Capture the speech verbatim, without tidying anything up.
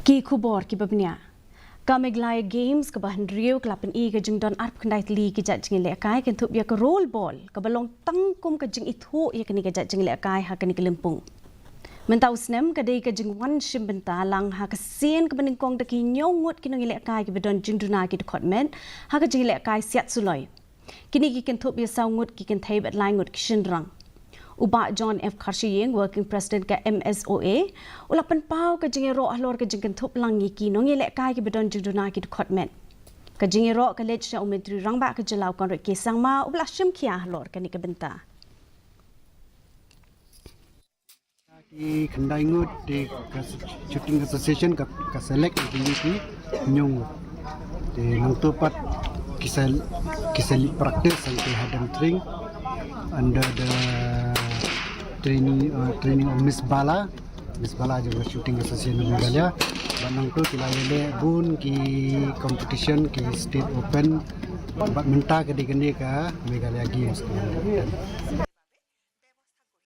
Ki khubor kiba bniah. Ka Meghalaya Games kaba hynriew ka la pyni ka jingdon arphew khyndai tylli ki jait jingïalehkai kynthup ïa ka roll ball kaba long tang kum ka jingithuh ïa kane ka jait jingïalehkai ha kane ka lympung. Mynta u snem ka dei ka jingwan shim bynta lang ha ka sien kaba nyngkong da ki hynñiew ngut ki nongïalehkai kiba don jingduna ki dkhot met ha ka jingïalehkai siat suloi. Kine ki kynthup ïa saw ngut ki kynthei bad lai ngut ki shynrang. U Bah John F Kharshiing, Working President ka M S O A, u la pynpaw ka jingïaroh halor ka jingkynthup lang ïa ki nongïalehkai kiba don jingduna ki dkhot met. Ka jingïaroh ka leit sha u Myntri Rangbah ka jylla u Conrad K Sangma uba la shim khia halor kane ka bynta. Ki khyndai ngut te ka Shooting Association ka, ka select ïa kine ki hynñiew ngut. Te nangta pat ki sa, ki sa leit practice hangtei ha Demtring under the training, uh, training of Miss Bala. Miss Bala jong ka Shooting Association of Meghalaya. Bad nangta ki la ïaleh bun ki competition, ki State Open. Bad mynta ka dei kane ka Meghalaya Games.